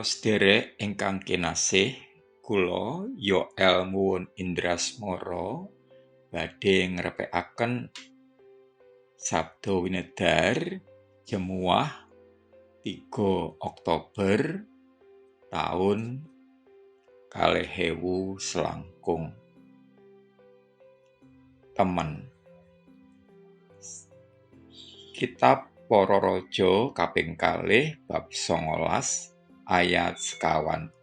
Para sedherek ingkang kinasih, kula Yoel Muwun Indrasmara badhe ngrepekaken Sabda Winedhar Jemuah 3 Oktober taun 2020. Temen. Kitab Para Raja kaping 2 bab 19 ayat 21.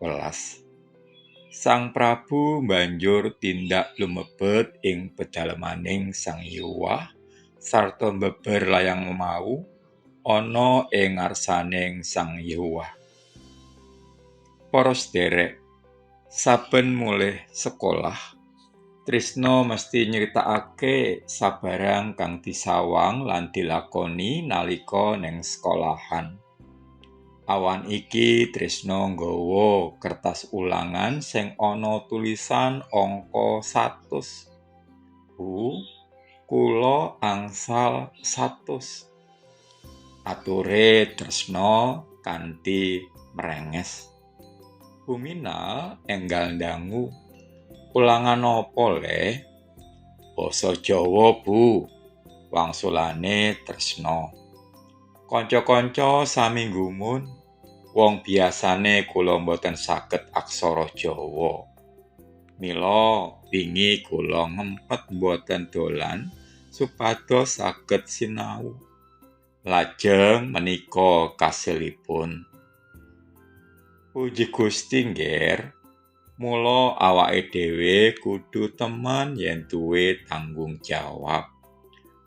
Sang Prabu banjur tindak lumebet ing pedalemaning Sang Yehuwah sarta mbeber layang mau ana ing ngarsaning Sang Yehuwah. Para sedherek, saben mulih sekolah, Trisno mesti nyritakake sabarang kang disawang lan dilakoni nalika neng sekolahan. Awan iki Trisno nggawa kertas ulangan sing ana tulisan angka 100. Bu, kula angsal 100. Ature Tresno kanthi mrenges. Bu Minal enggal ndangu. Ulangan apa, Le? Basa Jawa, Bu, wangsulane Tresno. Kanca-kanca sami nggumun, wong biasane kula mboten saged aksara Jawa. Mila wingi kula ngempet mboten dolan supados saged sinau. Lajeng menika kasilipun. Puji Gusti, Ngger. Mula awake dhewe kudu temen yen duwe tanggung jawab.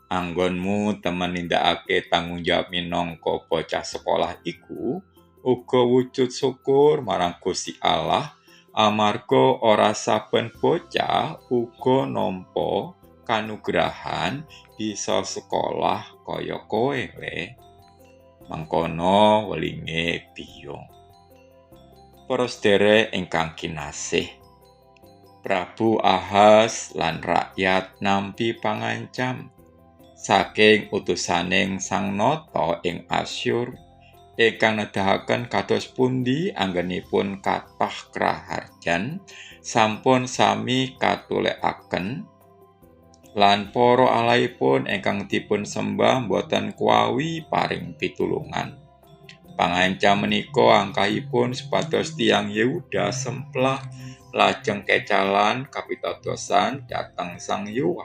Anggonmu temen nindakake tanggung jawab minangka bocah sekolah iku uga wujud syukur marang Gusti Allah amarga ora saben bocah uga nampa kanugrahan bisa sekolah kaya kowe, Le. Mangkono welinge biyung. Para sedherek ingkang kinasih, Prabu Ahaz lan rakyat nampi pangancam saking utusaning Sang Nata ing Asyur ingkang nedahaken kados pundi anggenipun kathah kraharjan sampun sami katulekaken lan para allahipun ingkang dipun sembah boten kuwawi paring pitulungan. Pangancam menika angkahipun supados tiyang Yehuda semplah lajeng kecalan kapitadosan dhateng Sang Yehuwa.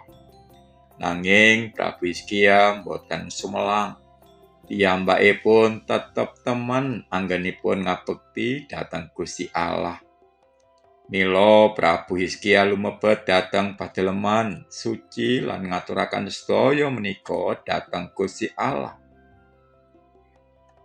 Nanging Prabu Hizkia boten sumelang. Piyambakipun tetep temen anggenipun ngabekti dhateng Gusti Allah. Mila Prabu Hizkia lumebet dhateng padaleman suci lan ngaturaken sedaya menika dhateng Gusti Allah.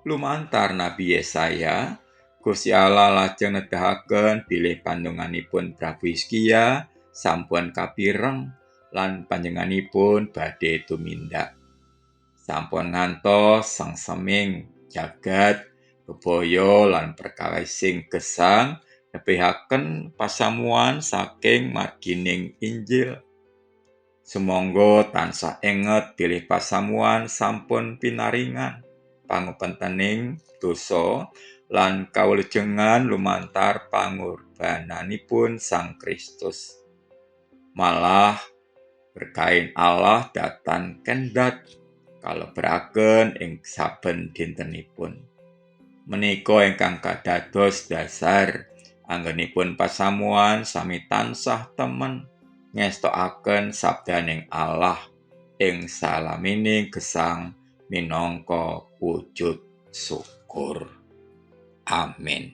Lumantar Nabi Yesaya, Gusti Allah lajeng nedahaken bilih pandonganipun Prabu Hizkia sampun kapireng lan panjenenganipun badhe tumindak. Sampun ngantos sengseming jagat bebaya lan perkawising gesang nebihaken pasamuan saking margining Injil. Sumangga tansah enget bilih pasamuan sampun pinaringan pangapuntening dosa lan kawilujengan lumantar pangorbananipun Sang Kristus. Malah berkahin Allah datan kendhat kaleberaken ing saben dintenipun. Menika ingkang kadados dasar anggenipun pasamuan sami tansah temen ngestokaken sabdaning Allah ing salamining gesang minangka wujud syukur. Amin.